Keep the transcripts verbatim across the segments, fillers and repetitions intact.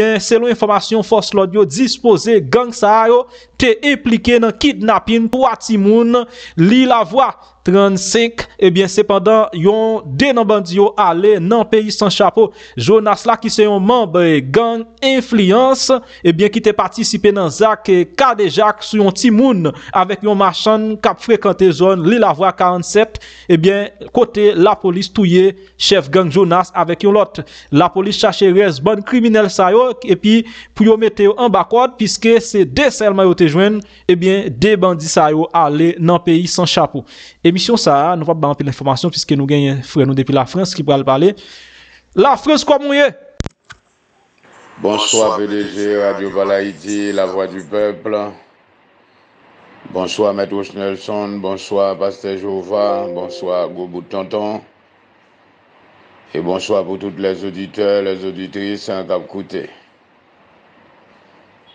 Ebyen, selon enfòmasyon fòs lòd yo dispoze, gang sa a yo te enplike nan kidnapin twa timoun Lilavwa trannsenk. Ebyen, sepandan, yon de nan bandi yo ale nan peyi san chapo. Jonas la, ki se yon manm, eh, gang Enfliyans, ebyen, ki te patisipe nan zak, eh, kadejak sou yon timoun avèk yon machann k ap frekante zòn Lilavwa karannsèt, ebyen, kote lapolis touye chèf gang Jonas avèk yon lòt. Lapolis chache rès bann kriminèl sa yo, epi pou yo mete yo anba kòd, piske se de sèlman yo te jwenn, ebyen, de bandi sa yo ale nan peyi san chapo. Emisyon sa a, nou p ap bay anpil enfòmasyon, piske nou genyen frè nou depi Lafrans ki pral pale. Lafrans, kòman w ye? Bonswa, P D G Radio Palayiti, Lavwa di Pèp. Bonswa, Mèt Roch Nelson. Bonswa, Pastè Jova. Bonswa, Gwo Bout Tonton. E bonswa pou tout lè oditè, lè oditris k ap koute.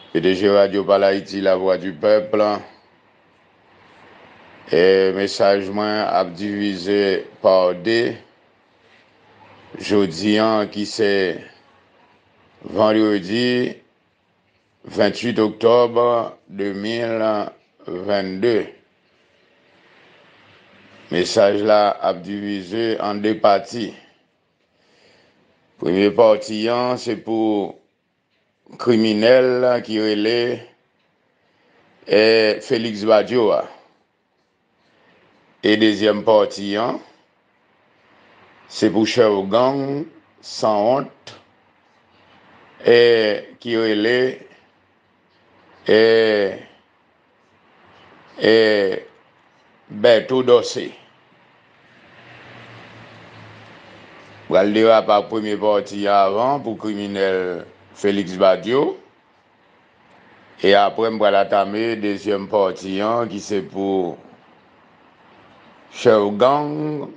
P D G Radio Palayiti, Lavwa di Pèp. E mesaj mwen ap divize pa de. Jodi an ki se vandredi venntuit oktòb de mil vennde. Mesaj la ap divize an de pati. Premye pati an se pou kriminèl ki rele, eh, Félix Badio a. E dezyèm pati an, se pou chèf gang sanwont, eh, ki rele, eh, eh, Berto Dorcé. Pral derape ak premye pati a avan pou kriminèl Félix Badio. E apre m pral atame dezyèm pati an ki se pou chèf gang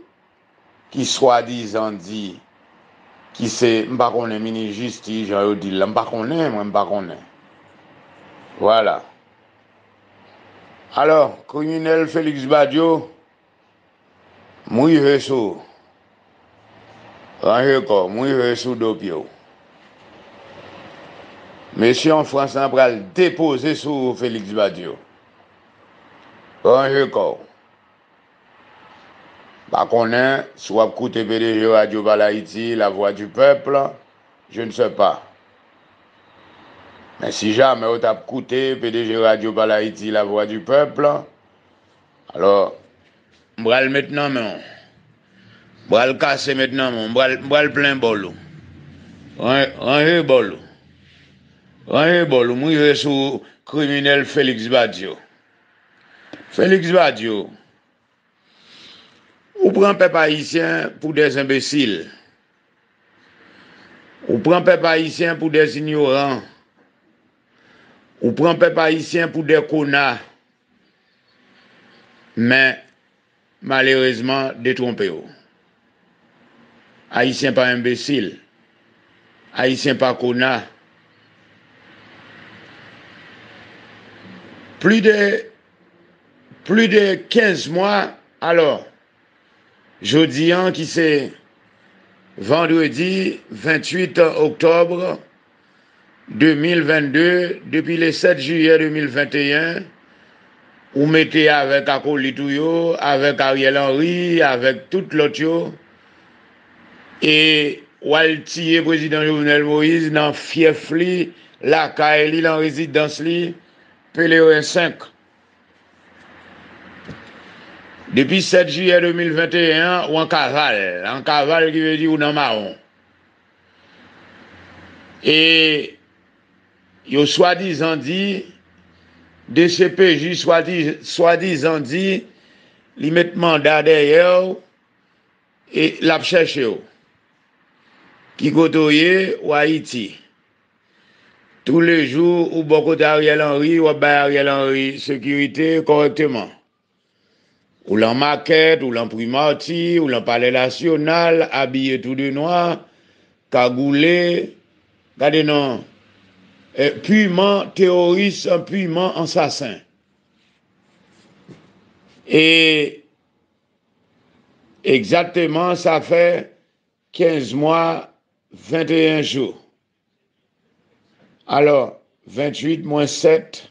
ki swadizan di ki se, m pa konnen, minis jistis, jan yo di l la, m pa konnen, mwen m pa konnen. Vwala. Alò, kriminèl Félix Badio, m rive sou ou. Ranje kò w, m rive sou do pye w. Mesye an Frans lan pral depoze sou ou, Félix Badio. Ranje kò w. Pa konnen si w ap koute P D G Radio Palayiti, La Voix du Peuple, je ne sais pas. Men si jamè w t ap koute P D G Radio Palayiti, La Voix du Peuple, alò, m pral met nan men w. M pral kase met nan men w. M pral, m pral plen bòl ou. Ran-, ranje bòl ou. Ranje bòl ou. M rive sou kriminèl Félix Badio. Félix Badio, ou pran pèp ayisyen pou dè enbesil. Ou pran pèp ayisyen pou dè inyoran. Ou pran pèp ayisyen pou dè kona. Men, malerezman, detwonpe w. Ayisyen pa enbesil. Ayisyen pa kona. Plis de, plis de kenz mwa, alò, jodi an ki se vandredi venntuit oktòb de mil vennde, depi le sèt jiyè de mil venteyen, ou mete avèk akolit ou yo, avèk Ariel Henry, avèk tout lòt yo, e w al tiye prezidan Jovenel Moïse nan fyèf li, lakay li, nan rezidans li, Pelerin senk. Depi sèt jiyè de mil venteyen an, w an kaval. An kaval ki vle di ou nan mawon. E yo swadizan di, D C P J swadi-, swadizan di, li met manda dèyè w e l ap chèche w. Ki kote w ye? W Ayiti. Toulejou, ou bò kote Ariel Henry, w ap bay Ariel Henry sekirite kòrèkteman. Ou lan makèt, ou lan Primati, ou lan Palè Nasyonal, abiye tou de nwa, kagoule, gade non, eh, piman, teworis, piman, ansasen. E egzakteman, sa fè kenz mwa, venteyen jou. Alò, venntuit mwens sèt,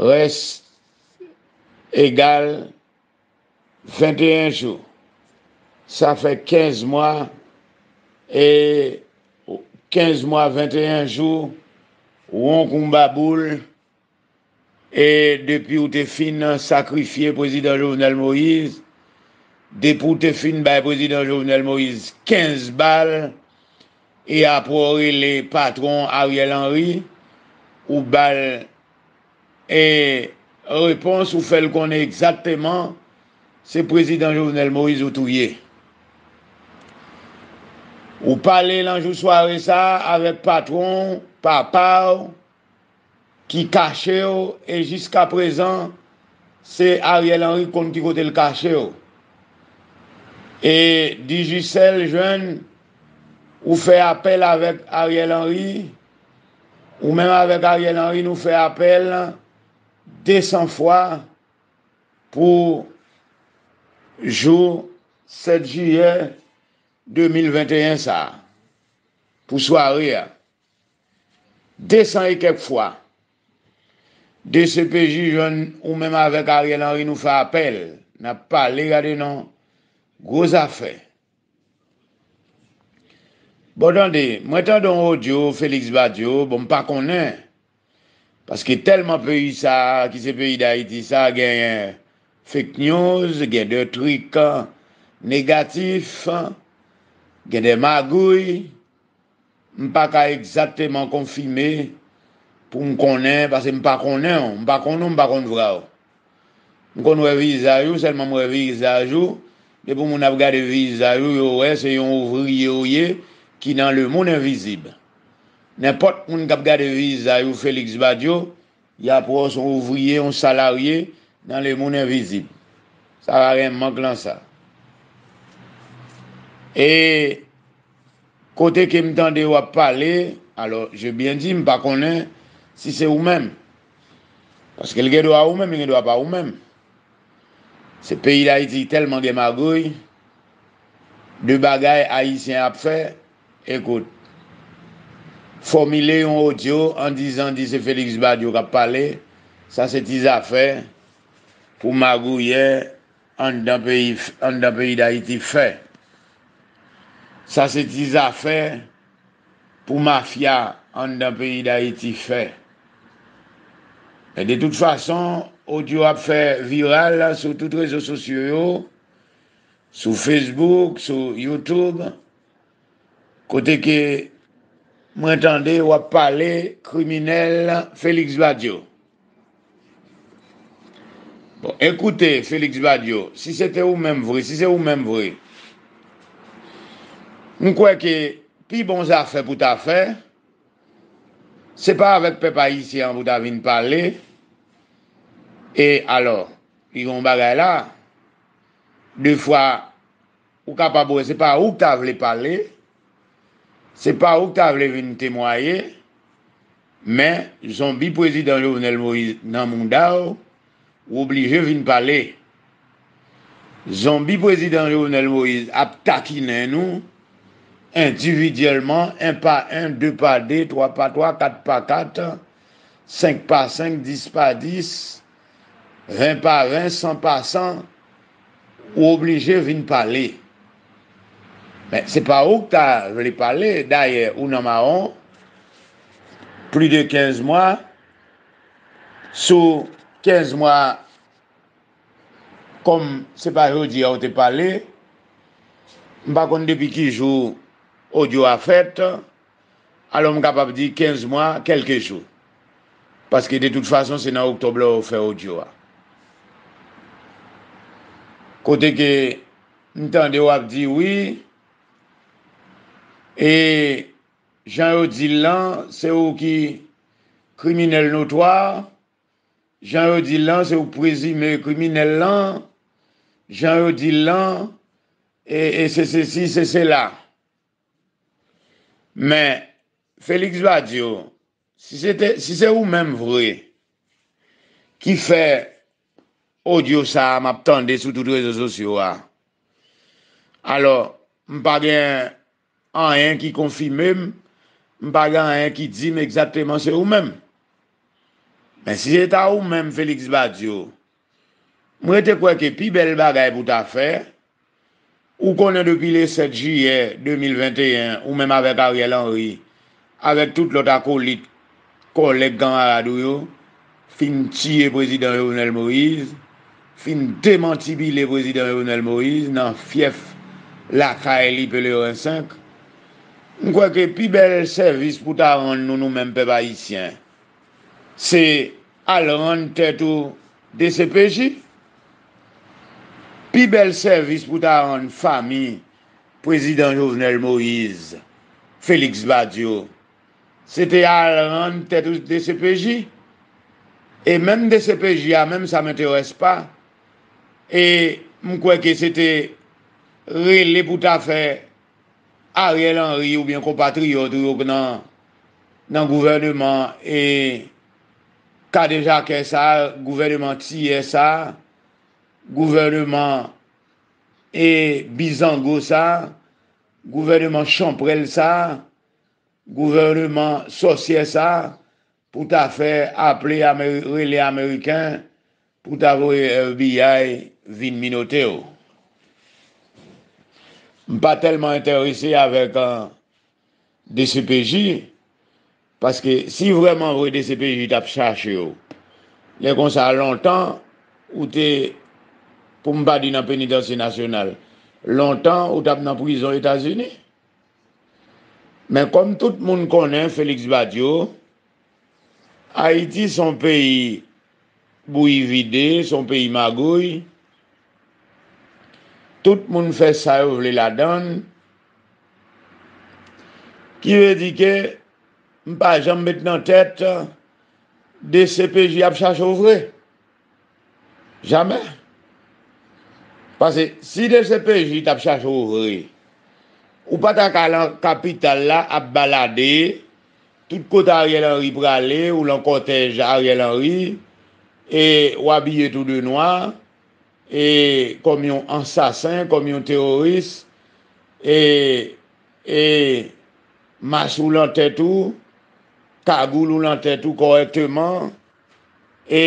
rès egal venteyen jou. Sa fè kenz mwa, e kenz mwa, venteyen jou, won kou baboul, e depi w te fin sakrifye prezidan Jovenel Moïse, depi w te fin bay prezidan Jovenel Moïse kenz bal, e apre w rele patwon Ariel Henry, ou ba l, e, repons, ou fè l konnen egzakteman se prezidan Jovenel Moïse ou touye. Ou pale nan jou sware sa a avèk patwon w, papa w, ki kache w, e jiska prezan, se Ariel Henry konn ki kote l kache w. E Digicel jwenn ou fè apèl avèk Ariel Henry, ou menm avèk Ariel Henry, nou fè apèl desan fwa pou jou sèt jiyè de mil venteyen sa a, pou sware a. Desan e kèk fwa. D C P J jwenn ou menm avèk Ariel Henry, nou fè apèl. N ap pale, gade non. Gwo zafè. Bon, tande, mwen tande yon odyo Felix Badio, bon, m pa konnen. Paske tèlman peyi sa a, ki se peyi Dayiti sa a, genyen fake news, gen de trik negatif, gen de magouy. M pa ka egzakteman konfime pou m konnen, paske m pa konnen w, m pa konn ou, m pa konn vwa w. M konn wè vizaj ou, sèlman m wè vizaj ou. Depi moun ap gade vizaj ou, yo wè se yon ouvriye ou ye ki nan lemonn envizib. Nenpòt moun k ap gade vizaj ou, Felix Badio, y ap wè w se yon ouvriye, yon salarye nan lemonn envizib. Sa pa gen mank lan sa. E kote ke m tande w ap pale, alò, je bien di, m pa konnen si se ou menm. Paske l gen dwa ou menm, li gen dwa pa ou menm. Se peyi Dayiti tèlman gen magouy, de bagay Ayisyen ap fè, ekout, fòmile yon odyo an dizan di se Felix Badio k ap pale, sa se ti zafè pou magouyè anndan peyi, anndan peyi Dayiti fè. Sa se ti zafè pou mafya anndan peyi Dayiti fè. Men de tout fason, odyo ap fè viral sou tout rezo sosyo yo, sou Facebook, sou YouTube, kote ke mwen tande w ap pale kriminèl Felix Badio. Bon, ekoute, Felix Badio, si se te ou menm vre, si se ou menm vre, m kwè ke pi bon zafè pou ta fè, se pa avèk pèp ayisyen an pou ta vin pale. E alò, li gen yon bagay la, defwa, ou kapab wè se pa ou k ta vle pale, se pa ou k ta vle vin temwaye, men zonbi prezidan Jovenel Moïse nan mouda w, ou oblije vin pale. Zonbi prezidan Jovenel Moïse ap takinen nou endividyèlman, en pa en, de pa de, twa pa twa, kat pa kat, senk pa senk, dis pa dis, ven pa ven, san pa san, ou oblije vin pale. Men se pa ou k ta vle pale, dayè ou nan mawon, plis de kenz mwa, sou kenz mwa, kòm se pa jodi a ou te pale, m pa konn depi ki jou odyo a fèt, alò m kapab di kenz mwa, kèlke jou. Paske de tout fason, se nan oktòb la ou fè odyo a. Kote ke m tande w ap di wi, e jan yo di l lan, se ou ki kriminèl notwa, jan yo di l lan, se ou k prezime kriminèl lan, jan yo di l lan, e, e se sesi, se sela. Men, Felix Badio, si se te, si se ou menm vre ki fè odyo sa a m ap tande sou tout rezo sosyo a, alò, m pa gen anyen ki konfime m, m pa gen anyen ki di m egzakteman se ou menm. Men si se ta ou menm, Félix Badio, m rete kwè ke pi bèl bagay pou ta fè, ou konnen depi le sèt jiyè de mil venteyen, ou menm avèk Ariel Henry, avèk tout lòt akolit, kòlèg, kanmarad ou yo, fin tiye prezidan Jovenel Moïse, fin demantibile prezidan Jovenel Moïse nan fyèf lakay li Pelerin senk. M kwè ke pi bèl sèvis pou ta rann nou, nou menm pèp ayisyen, se al rann tèt ou D C P J. Pi bèl sèvis pou ta rann fanmi prezidan Jovenel Moïse, Félix Badio, se te al rann tèt ou D C P J. E menm D C P J a menm, sa m enterès pa. E m kwè ke se te rele pou ta fè Ariel Henry oubyen konpatriyòt ou yo nan, nan gouvèneman e kadejakè sa, gouvèneman tiyè sa, gouvèneman e bizango sa, gouvèneman chanpwèl sa, gouvèneman sòsyè sa, pou ta fè aple Ameri-, rele Ameriken, pou ta voye F B I vin minote w. M pa tèlman enterese avèk, eh, D C P J, paske si vrèman vre D C P J t ap chache w, lè konsa lontan ou te, pou m pa di nan penitansye nasyonal, lontan ou t ap nan prizon Etazini. Men kòm tout moun konnen Félix Badio, Ayiti se yon peyi bouyi vide, se yon peyi magouy. Tout moun fè sa yo vle ladan l. Ki vle di ke m pa janm met nan tèt D C P J ap chache w vre. Jamè. Paske si D C P J t ap chache w vre, ou pa ta ka nan kapital la ap balade, tout kote Ariel Henry prale, ou lan kòtèj Ariel Henry, e w abiye tou de nwa, e kòm yon ansasen, kòm yon teworis, e, e mas ou lan tèt ou, kagoul ou lan tèt ou kòrèkteman, e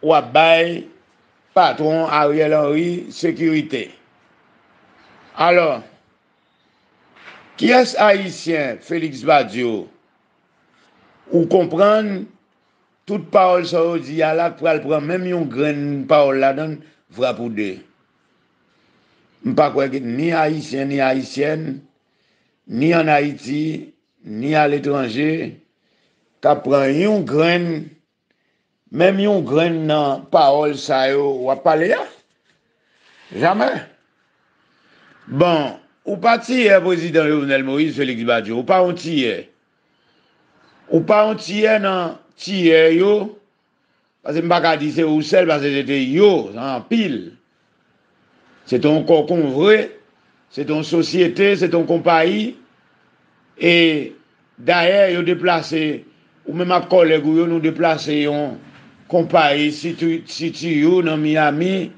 w ap bay patwon Ariel Henry sekirite. Alò, kiyès Ayisyen Félix Badio ou konprann tout pawòl sa yo di a la k pral pran menm yon grenn pawòl ladan l, vrap ou de. M pa kwè ke ni Ayisyen ni Ayisyèn, ni ann Ayiti, ni aletranje, k ap pran yon grenn, menm yon grenn nan pawòl sa yo w ap pale a. Jamè. Bon, ou pa tiyè prezidan Jovenel Moïse, Félix Badio, ou pa yon tiyè. Ou pa yon tiyè nan tiyè yo, paske m pa ka di se ou sèl, paske se te yo, se anpil. Se te yon kòkonvre, se te yon sosyete, se te yon konpayi. E dayè, yo deplase, ou menm ak kòlèg ou yo, nou deplase yon konpayi C T U, C T U nan Miami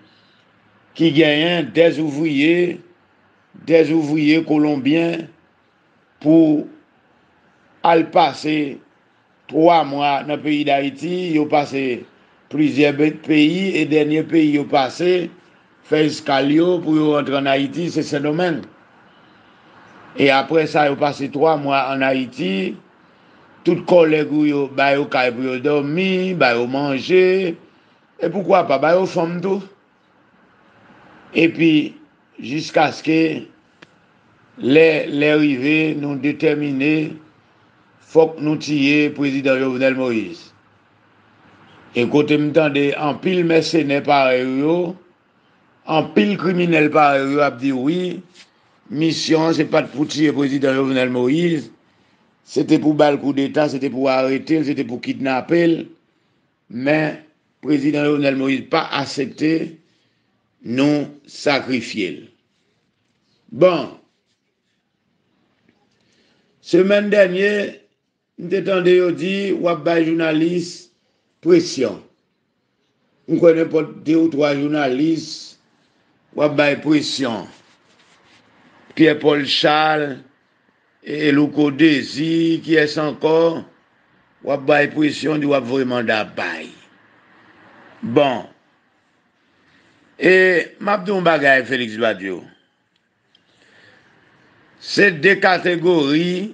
ki genyen dèz ouvriye, dèz ouvriye kolonbyen pou al pase twa mwa nan peyi Dayiti, yo pase plizyè be-, peyi, e dènye peyi yo pase, fè eskal yo pou yo rantre ann Ayiti, se Sendomeng. E apre sa, yo pase twa mwa ann Ayiti, tout kòlèg ou yo, ba yo kay pou yo dòmi, ba yo manje, e poukwa pa, ba yo fanm tou. Epi, jiskaske lè, lè rive, nou detèmine, fòk nou tiye prezidan Jovenel Moïse. E kote m tande anpil mèsenè parèy ou yo, anpil kriminèl parèy ou yo ap di wi, misyon an se pa t pou tiye prezidan Jovenel Moïse, se te pou ba l koudeta, se te pou arete l, se te pou kidnape l. Men, prezidan Jovenel Moïse pa aksepte nou sakrifye l. Bon, semèn dènye, m te tande yo di w ap bay jounalis presyon. M kwè nenpòt de ou twa jounalis w ap bay presyon. Pierre Paul Charles, e Louko Dezi, kiyès ankò? W ap bay presyon, di w ap voye manda bay. Bon. E m ap di yon bagay, Félix Badio. Se de kategori,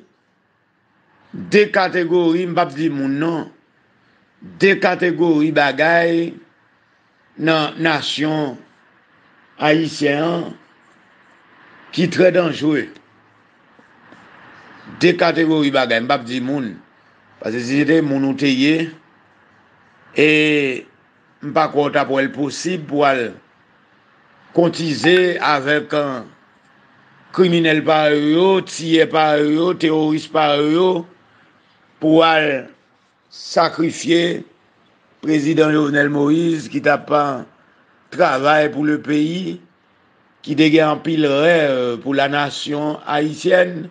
de kategori, m p ap di moun non, de kategori bagay nan nasyon ayisyen an ki trè danjre. De kategori bagay, m p ap di moun, paske si se te moun ou te ye, e m pa kwè w t ap wè l posib pou w al kontize avèk, eh, kriminèl parèy ou yo, tiyè parèy ou yo, teworis parèy ou yo, pou w al sakrifye prezidan Jovenel Moïse ki t ap, eh, travay pou le peyi, ki te gen anpil rèv pou la nasyon ayisyèn,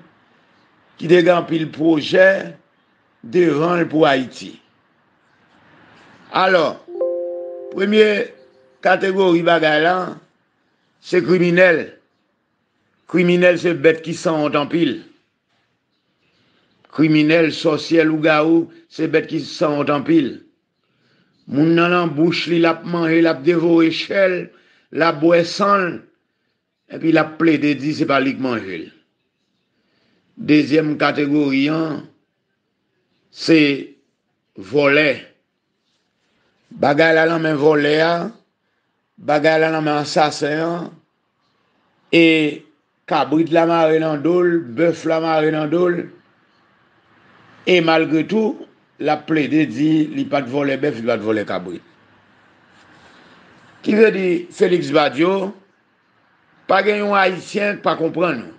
ki te gen anpil pwojè devan l pou Ayiti. Alò, premye kategori bagay la, se kriminèl. Kriminèl se bèt ki sanwont anpil. Kriminèl, sòsyè, lougawou, se bèt ki sanwont anpil. Moun nan nan bouch li, l ap manje, l ap devore chè l, l ap bwè san l, epi l ap plede di se pa li k manje l. Dezyèm kategori an, se vòlè. Bagay la nan men vòlè a, bagay la nan men ansasen an, e kabrit la mare nan do l, bèf la mare nan do l, e malgre tou, l ap plede di li pa t vòlè bèf, li pa t vòlè kabrit. Ki vle di, Félix Badio, pa gen yon Ayisyen k pa konprann ou.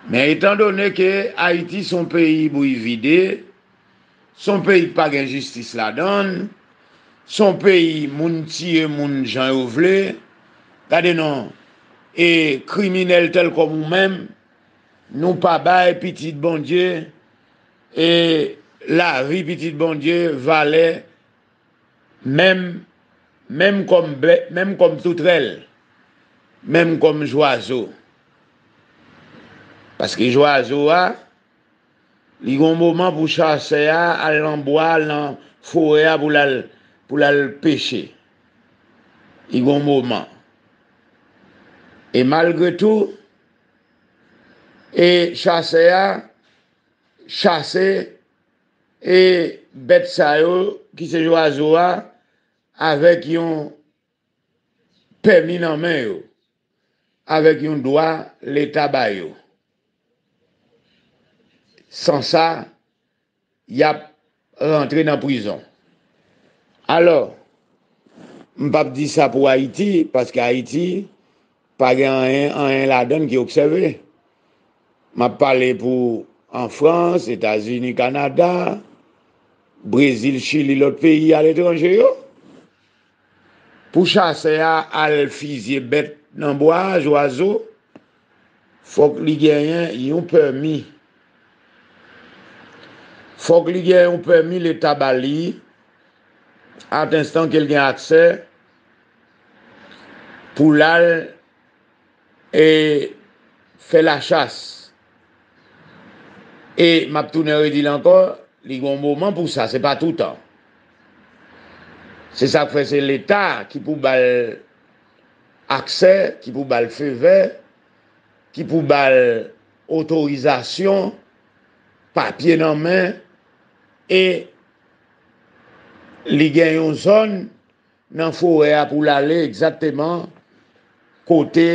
Men etandone ke Ayiti se yon peyi bouyi vide, se yon peyi k pa gen jistis ladan l, se yon peyi moun tiye moun jan yo vle, gade non, e kriminèl tèl kòm ou menm, nou pa bay pitit Bondye, e lavi pitit Bondye valè, menm, menm kòm bè-, menm kòm toutrèl, menm kòm jwazo. Paske jwazo a, li gon moman pou chasè a al nan bwa, al nan forè a pou l al, pou l al peche. Li gon moman. E malgre tou, e chasè a chase e bèt sa yo ki se jwazo a avèk yon pèmi nan men yo, avèk yon dwa Leta ba yo. San sa, y ap rantre nan prizon. Alò, m p ap di sa pou Ayiti, paske Ayiti pa gen anyen, anyen ladan l ki obsève. M ap pale pou an Frans, Etazini, Kanada, Brezil, Chili, lòt peyi aletranje yo. Pou chasè a al fizye bèt nan bwa a, jwazo, fòk li genyen yon pèmi. Fòk li gen yon pèmi Leta ba li, atenstan ke l gen aksè pou l al e fè lachas. E m ap tounen redi l ankò, li gen yon moman pou sa, se pa toutan. Se sa k fè se Leta ki pou ba l aksè, ki pou ba l fevè, ki pou ba l otorizasyon, papye nan men, e li gen yon zòn nan forè a pou l ale egzakteman kote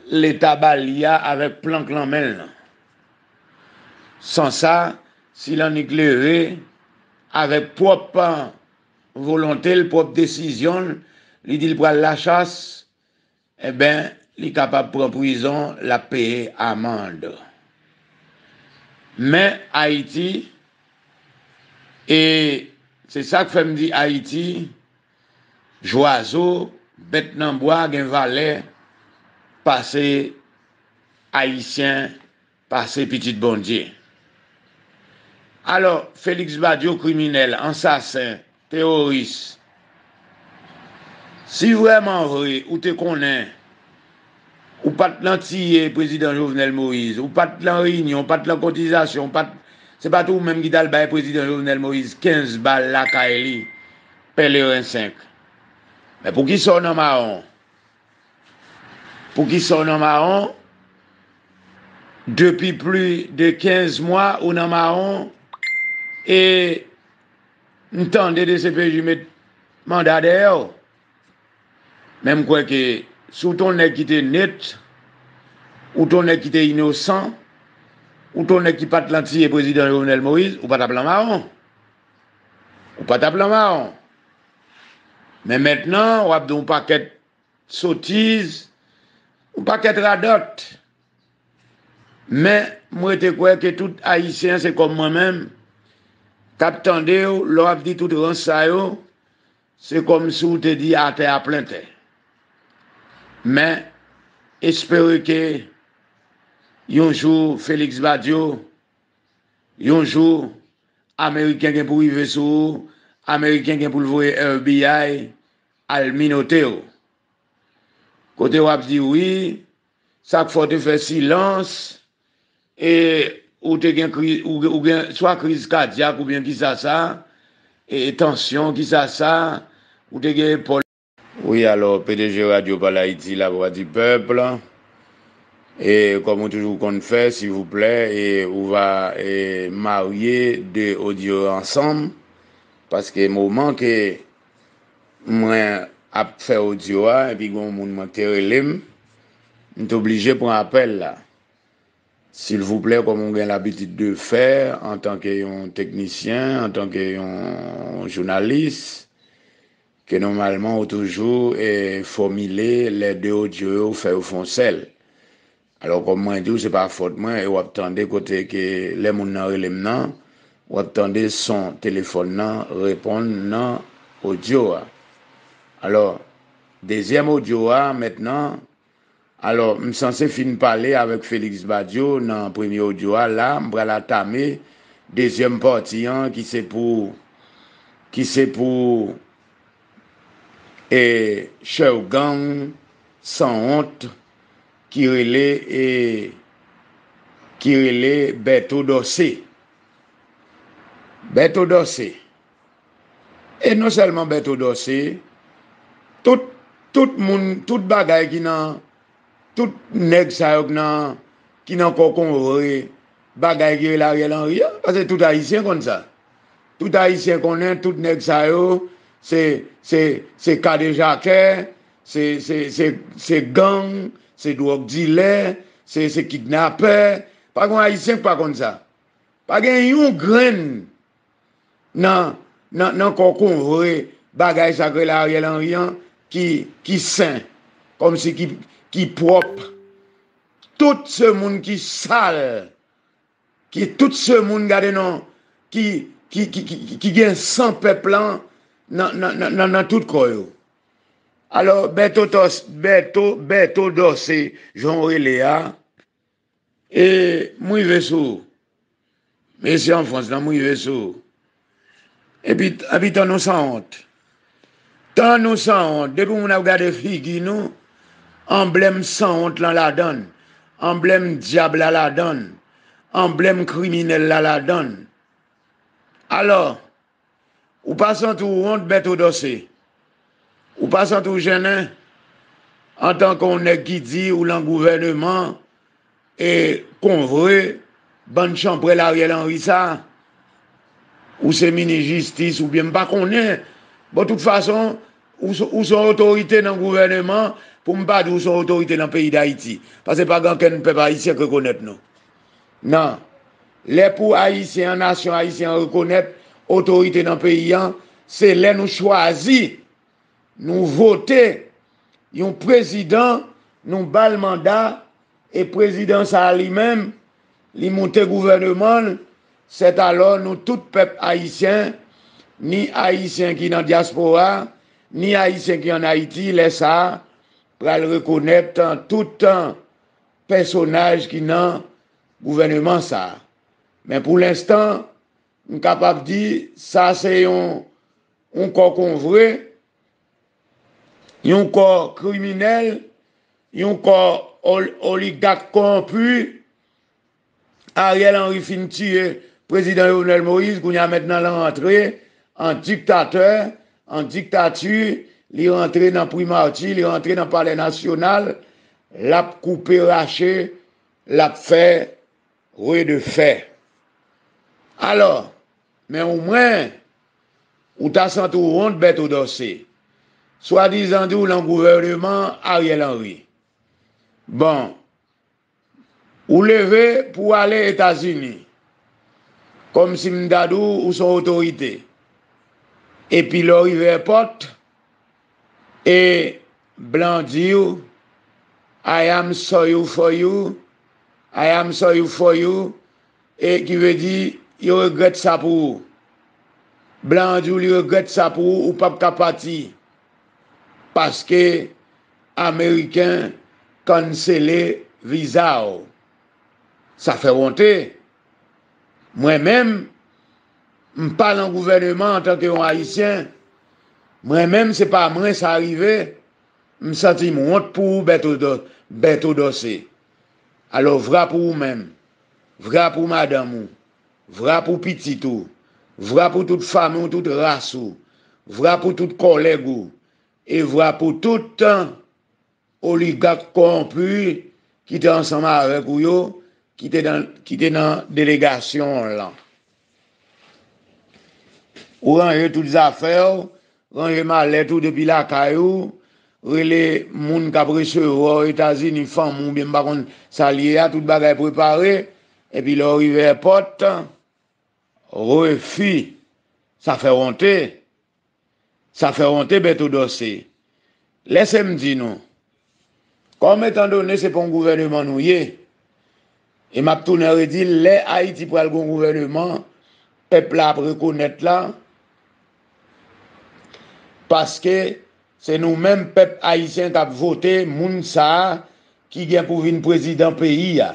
Leta ba li a avèk plank nan men l lan. San sa, si l annik leve, avèk pwòp volonte l, pwòp desizyon l, li di l pral lachas, enben, li kapab pran prizon, l ap peye amann. Men Ayiti, e se sa k fè m di Ayiti, jwazo, bèt nan bwa gen valè pase Ayisyen, pase pitit Bondye. Alò, Félix Badio kriminèl, ansasen, teworis, si vrèman vre ou te konnen Ou pa t lan tiye prezidan Jovenel Moïse, ou pa t lan reyinyon, ou pa t lan kotizasyon, ou pa t, se pa t ou menm ki t al bay prezidan Jovenel Moïse kenz bal lakay li, Pèleren senk. Men poukisa w nan mawon? Poukisa w nan mawon? Depi plis de kenz mwa, ou nan mawon, e m tande D C P J met manda dèyè w. Men m kwè ke si w t on nèg ki te net, ou t on nèg ki te inosan, ou t on nèg ki pa t lan tiye prezidan Jovenel Moïse, ou pa t ap lan mawon. Ou pa t ap lan mawon. Men mentnan, w ap di yon pakèt sotiz, yon pakèt radòt. Men, m rete kwè ke tout Ayisyen, se kòm mwen menm, k ap tande w, lè w ap di tout rans sa yo, se kòmsi w te di atè a plen tè. Men, espere ke yon jou Félix Badio, yon jou Ameriken gen pou rive sou ou, Ameriken gen pou l voye F B I al minote w. Kote w ap di wi, sa k fè w te fè silans, e ou te gen kriz, ou, ou gen swa kriz kadyak oubyen kisa sa, e tansyon, kisa sa, ou te gen epòl. Wi, alò, P D G Radio Pale Ayiti, Lavwadipèp, e kòm ou toujou konn fè, silvouplè, e ou va, e, marye de odyo yo ansanm, paske moman ke mwen ap fè odyo a, epi gen yon moun mwen te rele m, m t oblije pran apèl la. Silvouplè, kòm ou gen labitid de fè, antanke yon teknisyen, antanke yon jounalis, ke nòmalman ou toujou, e, fòmile lè de odyo yo, fè yo fè yon sèl. Alò, kòm mwen di w, se pa fòt mwen, e w ap tande kote ke lè moun nan rele m nan, w ap tande son telefòn nan reponn nan odyo a. Alò, dezyèm odyo a, mentnan, alò, m sanse fin pale avèk Félix Badio nan premye odyo a, la, m pral atame dezyèm pati an, ki se pou, ki se pou, e, chèw gang, sanwont, ki rele, e, ki rele Bèto Dòse. Bèto Dòse. E non sèlman Bèto Dòse, tout, tout moun, tout bagay ki nan, tout nèg sa yo ki nan, ki nan kò konvre bagay ki rele Ariel Henry an, paske tout Ayisyen konn sa. Tout Ayisyen konnen, tout nèg sa yo, se, se, se kadejakè, se, se, se, se gang, se dwòg dilè, se, se kidnapè. Pa gen Ayisyen ki pa konn sa. Pa gen yon grenn nan, nan, nan kò konvre bagay sa k rele Ariel Henry an ki, ki sen, kòmsi ki, ki pwòp. Tout se moun ki sal, ki tout se moun, gade non, ki, ki, ki, ki, ki gen san pèp lan nan, nan, nan, nan, nan tout kò yo. Alò, Bèto Tòs-, Bèto, Bèto Dòse, jan w rele a, e m rive sou ou. Mesye an Frans lan, m rive sou ou. Epi, epi tann ou sanwont. Tann ou sanwont. Depi moun ap gade figi nou, anblèm sanwont lan ladann. Anblèm dyab la ladann. Anblèm kriminèl la ladann. Alò, ou pa santi w wont, Bèto Dòse? Ou pa santi w jennen antanke yon nèg ki di ou lan gouvèneman e konvre bann chanpwèl Ariel Henry sa? Ou se minis jistis oubyen m pa konnen. Bon, tout fason, ou se, ou se yon otorite nan gouvèneman, pou m pa di ou se yon otorite nan peyi Dayiti. Paske pa gen okenn pèp ayisyen k rekonèt nou. Nan, lè pou Ayisyen an, nasyon ayisyen an rekonèt otorite nan peyi an, se lè nou chwazi, nou vote yon prezidan, nou ba l manda, e prezidan sa a li menm, li moute gouvèneman l, sètalò nou tout pèp ayisyen, ni Ayisyen ki nan dyaspora, ni Ayisyen ki ann Ayiti, lè sa a, pral rekonèt tout pèsonaj ki nan gouvèneman sa a. Men pou lenstan, m kapab di sa se yon, yon kò konvre, yon kò kriminèl, yon kò ol- oligak kowonpi. Ariel Henry fin tiye prezidan Jovenel Moïse, kounye a mentnan l rantre an diktatè, an diktati, li rantre nan Primati, li rantre nan Palè Nasyonal, l ap koupe rache, l ap fè re de fè. Alò, men omwen, ou ta santi w wont Bèto Dòse. Swadizan di w lan gouvèneman Ariel Henry. Bon, ou leve pou w ale Etazini. Kòmsi m ta di w, ou se yon otorite. Epi lè w rive èpòt, e blan di w, I am sorry for you, I am sorry for you, e ki vle di, yo regrèt sa pou ou. Blan an di w li regrèt sa pou ou, ou p ap ka pati. Paske Ameriken kansele viza w. Sa fè wonte. Mwen menm, m pa lan gouvèneman antanke yon Ayisyen. Mwen menm, se pa mwen sa rive. M santi m wont pou ou, Bèto Dò- Bèto Dòse. Alò, vra pou ou menm. Vra pou madanm ou. Vra pou pitit ou. Vra pou tout fanmi w, tout ras ou. Vra pou tout kòlèg ou. E vra pou tout oligak kowonpi ki te ansanm avèk ou yo, ki te nan, ki te nan delegasyon w lan. Ou ranje tout zafè w, ranje malèt ou depi lakay ou, rele moun k ap resevwa w Etazini, fanmi w, oubyen m pa konn sa l ye a, tout bagay prepare, epi lè w rive èpòt, refi, sa fè wonte. Sa fè wonte Bèto Dòse. Lèse m di nou, kòm etandone se pa yon gouvèneman nou ye, e m ap tounen redi l, lè Ayiti pral gen yon gouvèneman, pèp la ap rekonèt la, paske se nou menm pèp ayisyen k ap vote moun sa a ki gen pou vin prezidan peyi a.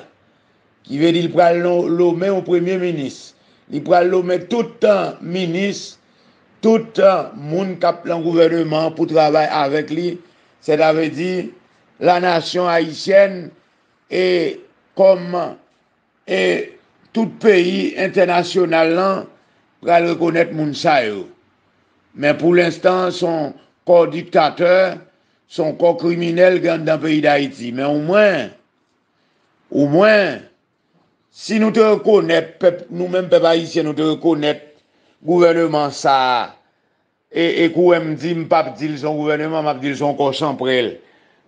Ki vle di l pral non- lonmen yon premye minis. Li pral lonmen tout minis, tout moun k ap lan gouvèneman an pou travay avèk li. Sètavledi, lanasyon ayisyèn e kòm e tout peyi entènasyonal lan pral rekonèt moun sa yo. Men pou lenstan, se yon kò diktatè, se yon kò kriminèl gen anndan peyi Dayiti. Men omwen, omwen, si nou te rekonèt, pèp, nou menm pèp ayisyen, nou te rekonèt gouvèneman sa a, e, e kou wè m di, m p ap di l se yon gouvèneman, m ap di l se yon kò chanprèl,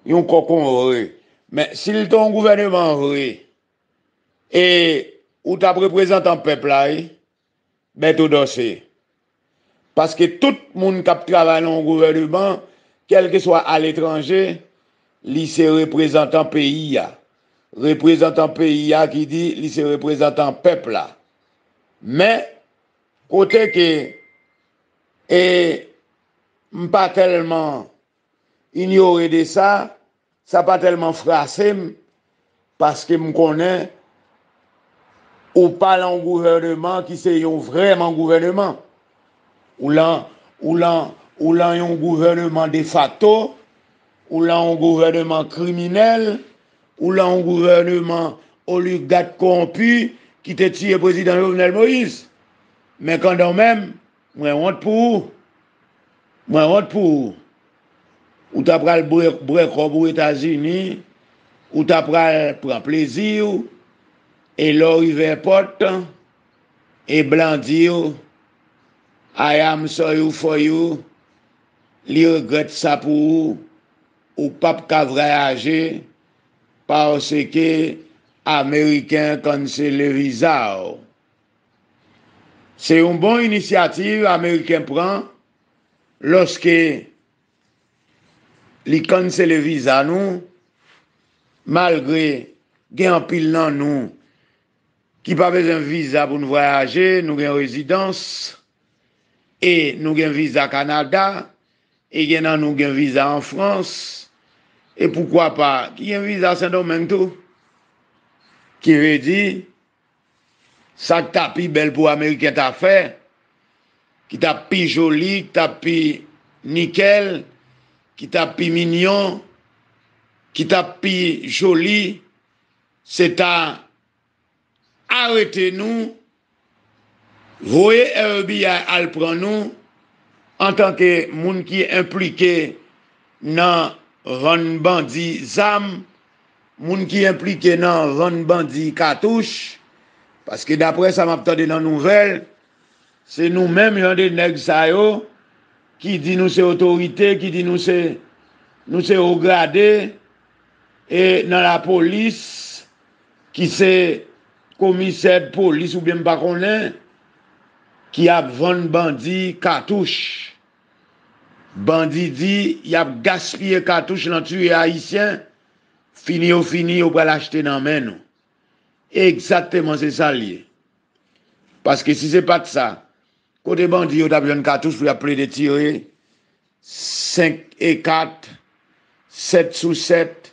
yon kò konvre. Men si l te yon gouvèneman vre, e ou t ap reprezantan pèp la, wi, Bèto Dòse. Paske tout moun k ap travay nan yon gouvèneman, kèlkeswa aletranje, li se reprezantan peyi a. Reprezantan peyi a ki di li se reprezantan pèp la. Men, kote ke, e, m pa tèlman inyore de sa, sa pa tèlman frase m, paske m konnen ou pa lan yon gouvèneman ki se yon vrèman gouvèneman. Ou lan, ou lan, ou lan yon gouvèneman defakto, ou lan yon gouvèneman kriminèl, ou lan yon gouvèneman oligak kowonpi ki te tiye prezidan Jovenel Moïse. Men kanmenm, mwen wont pou ou. Mwen wont pou ou. Ou ta pral bwè, bwè kòb ou Etazini, ou ta pral pran plezi w, e lè w rive èpòt, e blan di w, I am sorry for you, li regrèt sa pou ou, ou p ap ka vwayaje, paske Ameriken kansele viza w. Se yon bon inisyativ Ameriken pran lòske li kansele viza nou, malgre gen anpil nan nou ki pa bezwen viza pou n vwayaje, nou gen rezidans, e nou gen viza Kanada, e gen nan nou gen viza an Frans, e poukwa pa, ki gen viza Sendomeng tou. Ki vle di, sa k ta pi bèl pou Ameriken ta fè, ki t ap pi joli, ki t ap pi nikèl, ki t ap pi minyon, ki t ap pi joli, se ta arete nou, voye F B I al pran nou, antanke moun ki enplike nan vann bandi zam, moun ki enplike nan vann bandi katouch, paske daprè sa m ap tande nan nouvèl, se nou menm jan de nèg sa yo ki di nou se otorite, ki di nou se, nou se wo grade, e nan lapolis, ki se komisè polis oubyen m pa konnen, ki ap vann bandi katouch. Bandi di y ap gaspiye katouch lan tiye Ayisyen, fini yo fini, yo pral achte nan men nou. Egzakteman se sa l ye. Paske si se pa t sa, kote bandi yo t ap jwenn katouch pou y ap plede tire senk e kat, sèt sou sèt,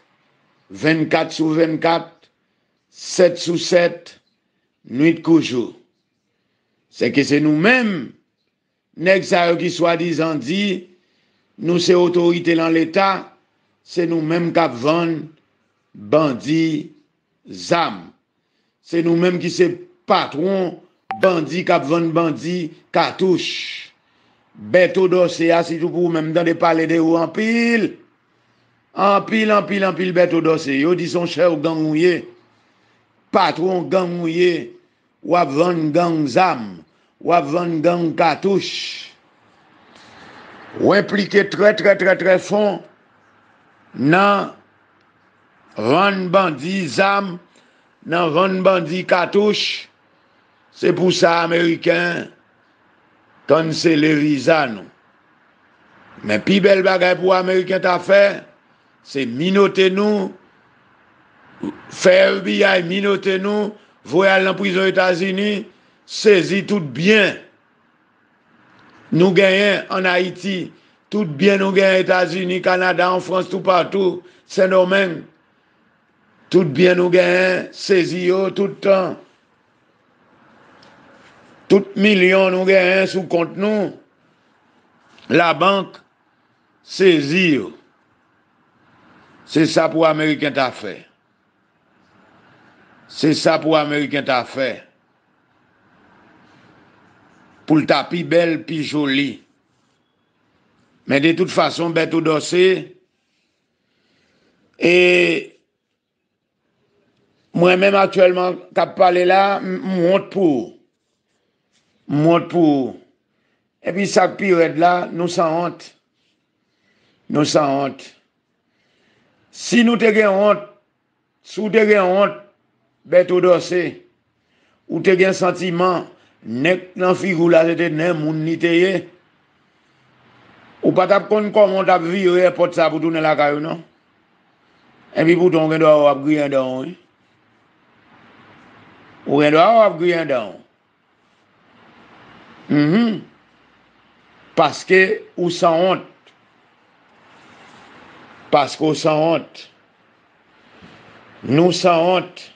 vennkat sou vennkat, sèt sou sèt, nwit kou jou? Sèke se nou menm, nèg sa yo ki swadizan di nou se otorite nan Leta, se nou menm k ap vann bandi zam. Se nou menm ki se patwon bandi k ap vann bandi katouch. Bèto Dòse a, sitou pou ou menm, m tande pale de ou anpil. Anpil, anpil, anpil Bèto Dòse. Yo di se yon chèf gang ou ye. Patwon gang ou ye. W ap vann gang zam. W ap vann gang katouch. Ou enplike trè, trè, trè, trè fon nan vann bandi zam, nan vann bandi katouch. Se pou sa Ameriken kansele viza nou. Men pi bèl bagay pou Ameriken ta fè, se minote nou, fè F B I minote nou, voye al nan prizon Etazini, sezi tout byen nou genyen ann Ayiti, tout byen nou genyen Etazini, Kanada, an Frans, toupatou, Sendomeng. Tout byen nou genyen, sezi yo, tout tan, tout milyon nou genyen sou kont nou, labank, sezi yo. Se sa pou Ameriken ta fè. Se sa pou Ameriken ta fè. Pou l ta pi bèl, pi joli. Men de tout fason, Bèto Dòse, e mwen menm aktyèlman k ap pale la, m, m wont pou ou. M wont pou ou. Epi sa k pi rèd la, nou sanwont. Nou sanwont. Si nou te gen wont, si w te gen wont, Bèto Dòse, ou te gen santiman, nèg nan figi w la se te nen moun li te ye, ou pa t ap konn kòman w t ap vire èpòt sa pou tounen lakay ou non. Epi poutan ou gen dwa w ap griyen dan w, wi. Ou gen dwa w ap griyen dan w. Mhm. Paske ou sanwont. Paske ou sanwont. Nou sanwont.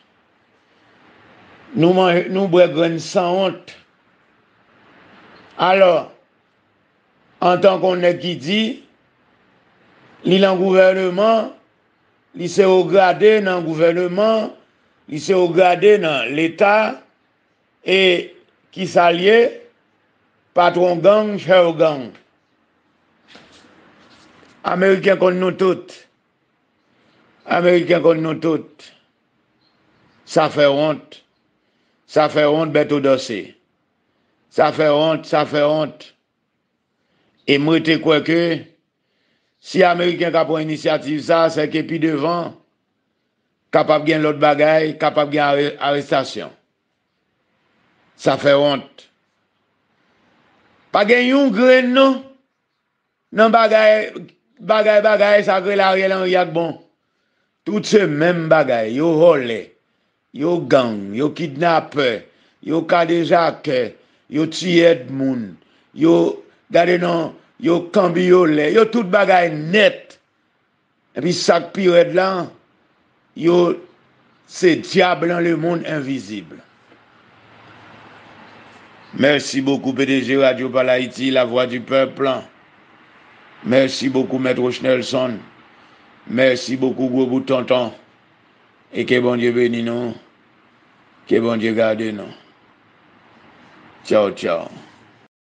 Nou manje, nou bwè grenn sanwont. Alò, antanke yon nèg ki di li nan gouvèneman, li se wo grade nan gouvèneman, li se wo grade nan Leta, e kisa l ye? Patwon gang, chèf gang. Ameriken konn nou tout. Ameriken konn nou tout. Sa fè wont. Sa fè wont, Bèto Dòse. Sa fè wont, sa fè wont. E m rete kwè ke si Ameriken ka pran inisyativ sa, sèke pi devan, kapab gen lòt bagay, kapab gen are-, arestasyon. Sa fè wont. Pa gen yon grenn non nan bagay, bagay, bagay sa k rele Ariel Henry ak bon. Tout se menm bagay. Yo vòlè, yo gang, yo kidnapè, yo kadejakè, yo tiyè d moun, yo, gade non, yo kanbiyolè, yo tout bagay nèt. Epi sa k pi rèd la, yo se dyab nan lemonn envizib. Mèsi bokou, P D G Radio Pale Ayiti, Lavwa di Pèp. Mèsi bokou, Mèt Rochnelson. Merci beaucoup, gwo bout tonton. E ke Bondye beni nou. Ke Bondye gade nou. Tchaw, tchaw.